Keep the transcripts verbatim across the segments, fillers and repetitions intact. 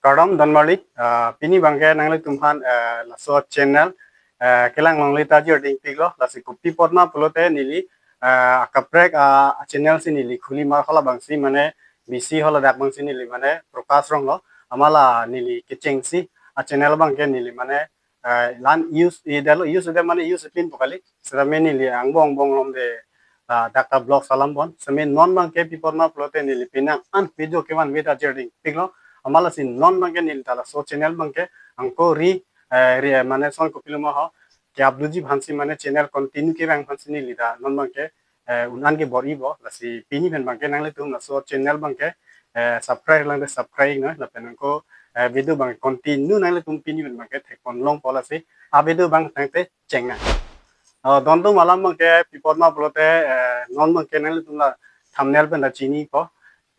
Kardom don marli, ah, pini abangke nanglitum aphan, eh, laso channel, eh, kelang longle ta jirding piklo, lasi kopi apot ma pulote neli, eh, akaprek, ah, channel si neli khuli mar hala abangsi mane bisi hala dak abangsi neli mane Prakash Ronghang, amat la neli kechengsi, ah, channel abangke neli mane, eh, la-an use, edelo use de mane use pinpo kali, seta mane neli angbong angbong lom de, ah, dak ta vlog salam pon. Seta mane non abangke pi apot ma pulote neli penang an video kevan ave ta jirding piklo. Amat lasi non abangke neli ta laso channel abangke angko ri, eh, ri, eh, mane son kopiloma ho ke-upload ji aphansi mane channel continue kevang aphansi neli ta non abangke, eh, un-an ke bor-ipo, lasi pini pen abangke nanglitum laso channel abangke, eh, subscribe lang de subscribe noi, lapen angko, eh, video abang continue nanglitum pini pen abangke thek pon longpo, lasi a video abang tangte chengnang. Oh, don atum alam abangke pi apot ma pulote, eh, non abangke nanglitum la thumbnail pen ta chinipo.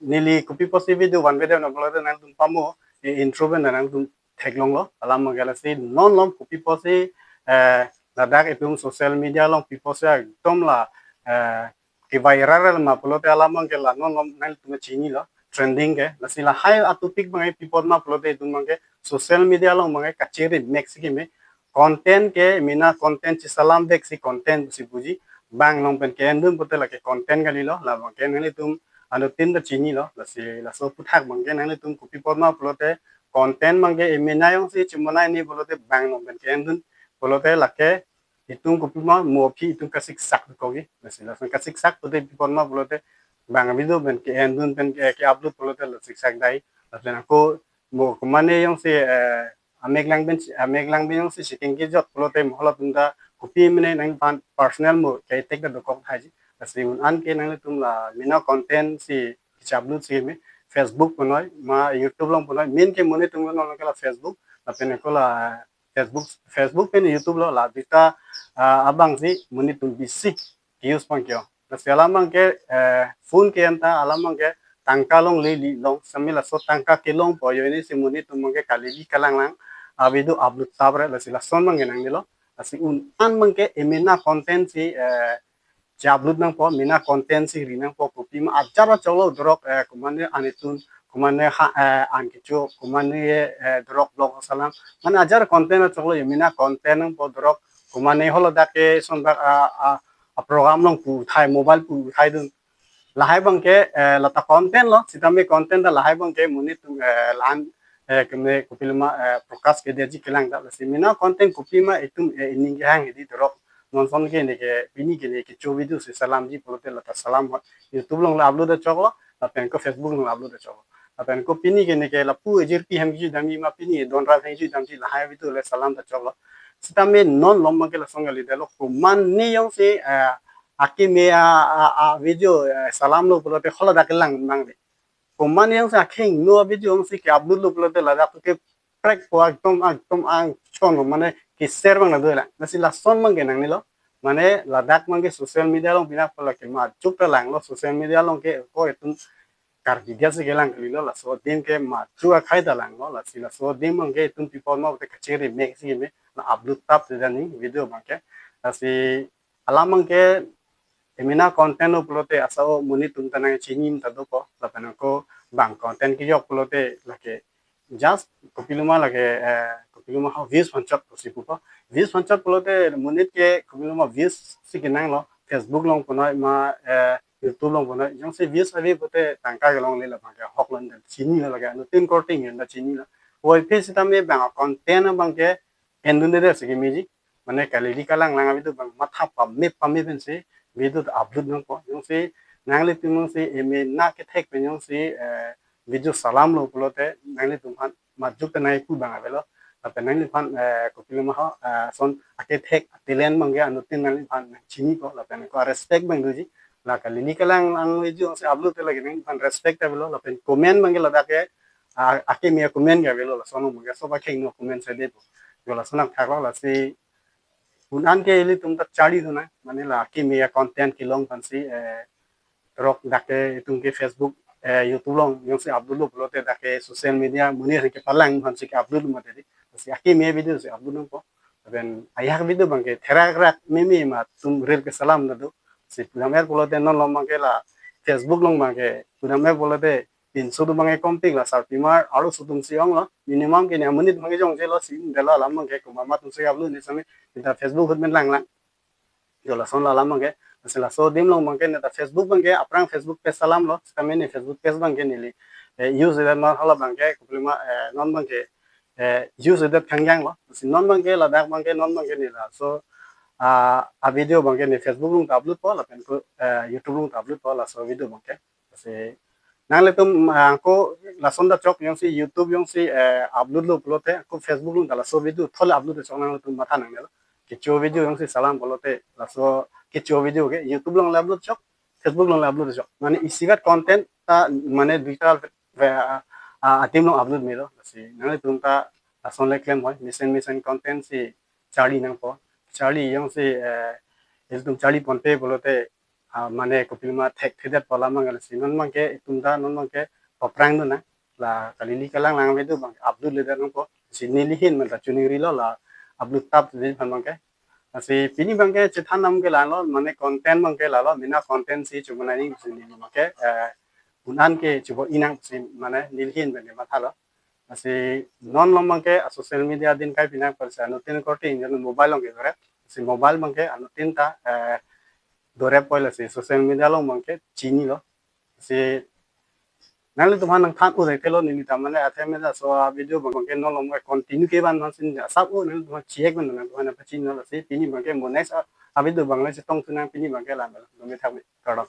Neli kopi apotsi video van ave de ma pulote nanglitum pamo, eh, intro pen ta nanglitum theklonglo. Alam abangke lasi non lom kopi apotsi, eh, ladak itum social media along pi apotsi ekdom la, eh, ke-viral ma pulote alam abangke la non lom nanglitum chinilo, trending ke. Lasi lahai a-topic abangke pi apot ma pulote itum abangke social media along abangke kachere mek si keme, content ke mena content chisalam vek si content si puji, bang along pen ke-endun pulote lake content kalilo, la abangke nanglitum anuttin ta chinilo, lasi laso aphuthak abangke nanglitum kopi apot ma pulote content abangke emena jongsi chimonai ni pulote bang along pen ke-endun pulote lake itum kopima mo aphi itum kasiksak kogi, lasi lason kasiksak pulote pi apot ma pulote bang video pen ke-endun pen ke, ke-upload pulote la siksak dai, lapen ako mo komane jongsi, eh, amek lang pen, amek lang pen jongsi checking kejok pulote mo halatum ta kopi mene nangphan personal mo ke-attack ta dokok thaiji. Lasi un-an ke nanglitum la mena content si ke-upload si me Facebook punoi ma YouTube along punoi, main ke monit atum non ke la Facebook, lapen ako la Facebook, Facebook pen YouTube lo la duita, ah, abangsi monit atum bisi ke-use pon ke-o. Lasi alam abangke, eh, phone ke-en ta alam abangke tangka longle li long, seta mane laso tangka kelongpo ajoine si monit atum abangke kalili kalanglang a-video upload tap re, lasi lason abangke nangnelo. Lasi un-an abangke emena content si, eh, che-upload nangpo, mena content si ri nangpo, kopima ajar achoklo dorok, eh, komane an itun, komane ha, eh, an kecho, komane, eh, dorok vlog salam. Mane ajar content achoklo, emena content nangpo dorok, komane haladak ke sonbak a, a, a-program along pu thai, mobile pu thaidun. Lahai abangke, eh, lata content lo, seta mane content ta lahai abangke monit atum, eh, la-an, eh, keme kopiloma, eh, Prakash Kedia ji kelang ta, lasi mena content kopima itum, eh, ining kehang hedi dorok non son ke neke pini ke neke cho video si salam ji pulote lata salam ho. YouTube along la upload achoklo, lapen ako Facebook along la upload achoklo. Lapen ako pini ke neke lapu ejirpi hem kejui damji ma pini don rat hem kejui damji lahai video le salam ta choklo. Seta mane non lom abangke lason kalidelo, komane jongsi, eh, akeme a, a, a-video, eh, salam lo pulote haladak kelang nang de. Komane jongsi akhingno a-video jongsi ke-upload lo pulote ladak ke prekpo, ekdom, ekdom angchon lo, mane ke-share abang la dolang. Lasi lason abangke nangnelo. Mane ladak abangke social media along bina pala ke majok ta langlo, social media along ke ako itum Karbi Dia si kelang kalilo, laso adim ke majok akhai ta langlo, lasi laso adim abangke itum pi apot ma pulote kachere mek si me, la upload tap te dani video abangke. Lasi alam abangke emena content lo pulote asao monit atum ta nangchini ta dopo, lapen ako bang content kejok pulote lake just kopiloma lake, eh, kopiloma ho views aphan chot pusi pupo. Views aphan chot pulote monit ke kopiloma views si kenanglo, Facebook along punoi ma, eh, YouTube along punoi. Jongsi views ave pulote tangka kelongle, la abangke hok lon den chinilo, lake anuttin korte ngen ta chinilo. Oi phi seta mane bang content abangke endunde si kemeji. Mane kalili kalanglang a-video abang matha pame pame pensi video ta upload nangpo. Jongsi nanglitum jongsi emena kethek pen jongsi, eh, video salam lo pulote nanglitum aphan majok ta nangpu abang avelo. Lapen nangliphan, eh, kopiloma ho, eh, son akethek talent abangke anuttin nangliphan chinipo, lapen ako respect abang doji. La kalili kalanglang a-video jongsi upload te lake nangliphan respect avelo, lapen comment abangke ladak ke, ah, akeme a-comment ke avelo, lason abangke sob akhingno comment si depo. Jo lason athak lo, lasi un-an ke ilitum ta charli dun nang, mane la akeme a-content kelong aphansi, eh, dorok dak ke itum ke Facebook, eh, YouTube along jongsi upload lo pulote dak ke social media monit atum kepalang aphansi ke-upload lo mati di. Lasi akeme a-video si upload nangpo. Lapen ajahak video abangke therak rak meme ma atum reel kesalam ta do. Si pudam-er pulote non lom abangke la Facebook along abangke pudam-er pulote pinso atum abangke kompik, la sarpimar arloso atum si onglo, minimum ke ne amonit abangke jongjelo, si dela alam abangke komat atum si upload ne sami, neta Facebook ahut pen langlang. Jo lason alam abangke, lasi laso adim along abangke neta Facebook abangke, aphrang Facebook page alamlo, sitame ne Facebook page abangke neli, eh, use-det ma hala abangke, kopiloma, eh, non abangke, eh, use-det khangjanglo, lasi non abangke, ladak abangke, non abangke ne laso, ah, a video abangke ne Facebook along ta upload po, lapen ko, eh, YouTube along ta upload po, laso video abangke. Lasi nanglitum, ah, ko lason ta chok jongsi YouTube jongsi, eh, upload lo pulote, ko Facebook along ta laso video thol upload chok nanglitum matha nangnelo. Kecho video jongsi salam pulote, laso kecho video ke YouTube along le upload chok, Facebook along le upload chok. Mane isivet content ta mane duita, eh, ah, adim along upload melo. Lasi nanglitum ta lason le klem hoi, mesen mesen content si charli nangpo. Charli jongsi, eh, ilitum charli ponpe pulote, ah, mane kopiloma thekthedet pu alam abang, lasi non abangke itum ta non abangke paprang dun nang, la kalili kalang lang video abang upload ledet nangpo, si neli ahin pen ta choningrilo la upload tap di aphan abangke. Lasi pini abangke chethan nam ke lalo, mane content abangke lalo, bina content si chobonai nangji pusi neli abangke, eh, un-an ke chobo-i nang pusi mane neli ahin pen mathalo. Lasi non along abangke a social media adin kai pinang, parsi anuttin korte injan mobile along ke dore. Lasi mobile abangke anuttin ta, eh, dore poi, lasi social media along abangke chinilo. Lasi nanglitum aphan nangthan un-e thelo, neli ta mane athe me laso a video abangke non along continue ke ban man sin asap o, nanglitum aphan chek ban, nanglitum aphan pachinilo. Lasi pini abangke mo next a, a video abang le chetong thu nang, pini abangke la, dome thakme, kardom.